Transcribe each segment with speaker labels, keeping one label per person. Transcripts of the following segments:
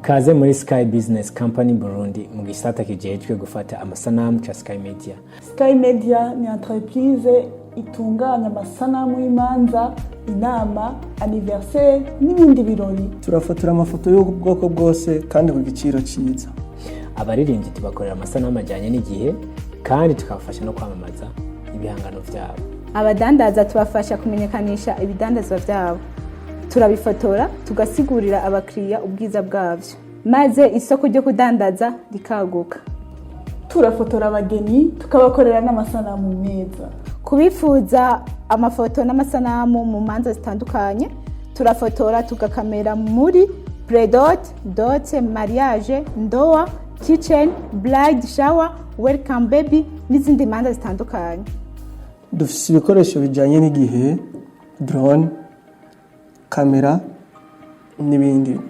Speaker 1: Kaze muri Sky Business Company Burundi mu gisata kijejwe gufata amasanamu ca Sky Media.
Speaker 2: Sky Media ni entreprise itunganya amasanamu y'imanza, inama, anniversaire n'ibindi birori.
Speaker 3: Turafotora amafoto y'ubwoko bwose kandi ku giciro cyiza.
Speaker 1: Abaririmbyi tubakorera amasanamu ajyanye n'igihe kandi tukabafasha no kwamamaza ibihangano vyabo.
Speaker 4: Abadandaza tubafasha kumenyekanisha ibidandazwa byabo. Turabifotora, tugasigurira abakiriya ubwiza bwabyo, maze isoko ryo kudandaza rikaguka.
Speaker 2: Turafotora abageni, tukabakorera n'amasanamu meza.
Speaker 4: Kubifuza amafoto n'amasanamu mu manza zitandukanye, turafotora, tugakamera muri pré-dot, dot, mariage, ndoa, kitchen, bride shower, welcome baby n'izindi manza zitandukanye.
Speaker 3: Dufite ibikoresho bijyanye n'igihe: drone, kamera n'ibindi.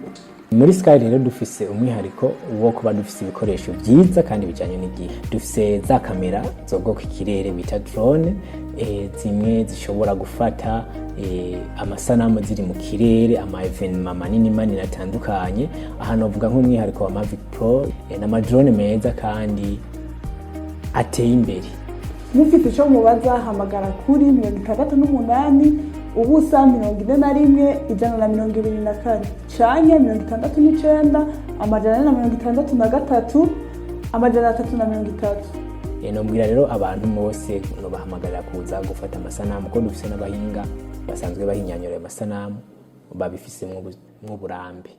Speaker 1: Muri Sky rero dufise umwihariko wo kuba dufise ibikoresho byiza kandi bijyanye n'igihe. Dufise za kamera zobwoko ikirere bita drone, zimwe zishobora gufata amasanamu ziri mu kirere, ama événements manini manini atandukanye. Aha novuga nk'umwihariko wa Mavic Pro, n'ama drone meza kandi ateye imbere.
Speaker 2: Mufite icyo mubaza, hamagara kuri 68 0 41 124 canke 69 463 330.
Speaker 1: Nombwira rero abantu bose, nobahamagarira kuza gufata amasanamu, ko dufise n'abahinga basanzwe bahinyanyura ayo masanamu babifisemwo uburambe.